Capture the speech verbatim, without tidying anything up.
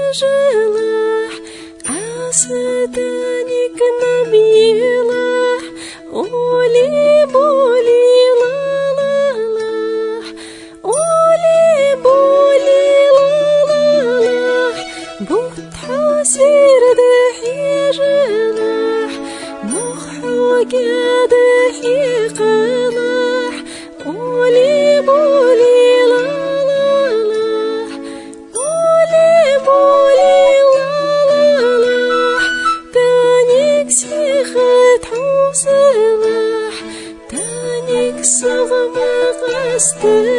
хьежалахь, Ӏаса таниг ном елахь, оли-боли лалалахь, оли-боли лалалахь, бутт хьо серда хьежалахь, мох хьо кӀаьда хьекхалахь, оли-боли лалалахь, оли-боли лалалахь, таниг сиха тхьовсалахь, таниг сагӀа ма къаста